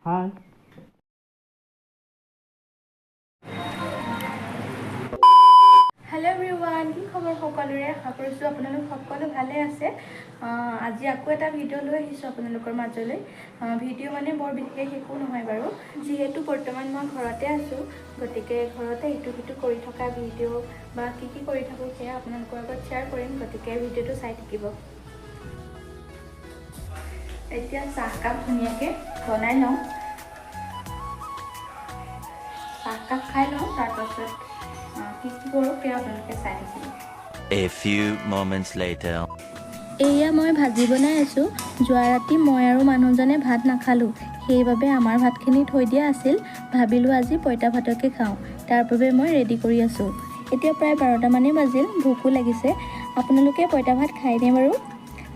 হাই। Hello' everyone, কি খবৰ সকলোৰে? আশা কৰিছোঁ আপোনালোক সকলো ভালে আছে। আজি আকৌ এটা ভিডিঅ' লৈ আহিছোঁ আপোনালোকৰ মাজলৈ। ভিডিঅ' মানে বৰ বিশেষ একো নহয় বাৰু, যিহেতু বৰ্তমান মই ঘৰতে আছোঁ, গতিকে ঘৰতে ইটো সিটো কৰি থকা ভিডিঅ' বা কি কি কৰি থাকোঁ সেয়া আপোনালোকৰ আগত শ্বেয়াৰ কৰিম। গতিকে ভিডিঅ'টো চাই থাকিব। এতিয়া চাহকাপ ধুনীয়াকৈ বনাই লওঁ, চাহকাপ খাই লওঁ, তাৰপাছত কি কি কৰোঁ সেয়া আপোনালোকে চাই থাকিব। A few moments later. এয়া মই ভাজি বনাই আছোঁ। যোৱা ৰাতি মই আৰু মানুহজনে ভাত নাখালোঁ, সেইবাবে আমাৰ ভাতখিনি থৈ দিয়া আছিল। ভাবিলোঁ আজি পঁইতা ভাতকে খাওঁ, তাৰ বাবে মই ৰেডি কৰি আছোঁ। এতিয়া প্ৰায় 12টামানেই বাজিল, ভোকো লাগিছে। আপোনালোকে পঁইতা ভাত খায়নে বাৰু?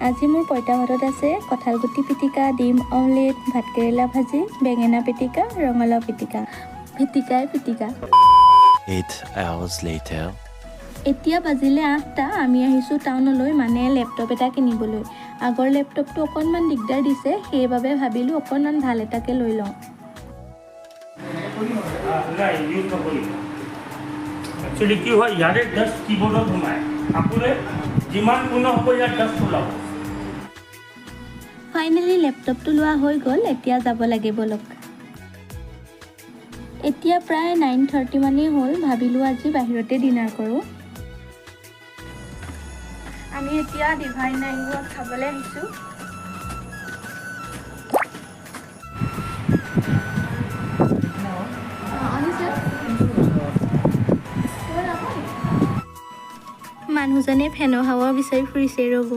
আজি মোৰ পঁইতা ভাতত আছে কঁঠালগুটি পিটিকা, ডিম অমলেট, ভাতকেৰেলা ভাজি, বেঙেনা পিটিকা, ৰঙালাও পিটিকা, পিটিকাই পিটিকা। 8 hours later. এতিয়া বাজিলে 8টা। আমি আহিছোঁ টাউনলৈ, মানে লেপটপ এটা কিনিবলৈ। আগৰ লেপটপটো অকণমান দিগদাৰ দিছে, সেইবাবে ভাবিলোঁ অকণমান ভাল এটাকে লৈ লওঁ। নাই, ইউজ নকৰিব। একচুৱেলি কি হয়, ইয়াৰে ডাষ্ট কীবৰ্ডত সোমায়। আপোনাৰ যিমান পুৰণা হ'ব, ইয়াত ডাষ্ট ওলাব। ফাইনেলি লেপটপটো লোৱা হৈ গ'ল, এতিয়া যাব লাগে ব'লক। এতিয়া প্ৰায় 9:30 মানেই হ'ল। ভাবিলোঁ আজি বাহিৰতে ডিনাৰ কৰোঁ। আমি এতিয়া ডিভাইন ডাইনিঙত খাবলৈ আহিছোঁ। আহিছে। মানুহজনে ফেনৰ হাৱা বিচাৰি ফুৰিছে, ৰ'ব।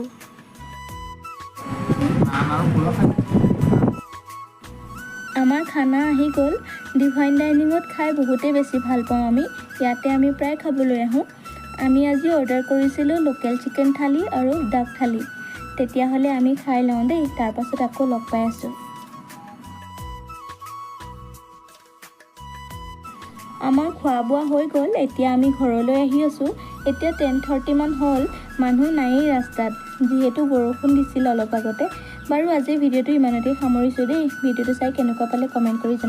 আমাৰ খানা আহি গ'ল। ডিভাইন ডাইনিঙত খাই বহুতেই বেছি ভাল পাওঁ আমি। ইয়াতে আমি প্ৰায় খাবলৈ আহোঁ। আমি আজি অৰ্ডাৰ কৰিছিলোঁ লোকেল চিকেন থালি আৰু ডাক থালি। তেতিয়াহ'লে আমি খাই লওঁ দেই, তাৰপাছত আকৌ লগ পাই আছোঁ। আমাৰ খোৱা বোৱা হৈ গ'ল, এতিয়া আমি ঘৰলৈ আহি আছোঁ। এতিয়া 10:30মান হ'ল, মানুহ নায়েই ৰাস্তাত, যিহেতু বৰষুণ দিছিল অলপ আগতে। বাৰু, আজিৰ ভিডিঅ'টো ইমানতেই সামৰিছোঁ দেই। ভিডিঅ'টো চাই কেনেকুৱা পালে কমেণ্ট কৰি জনাব।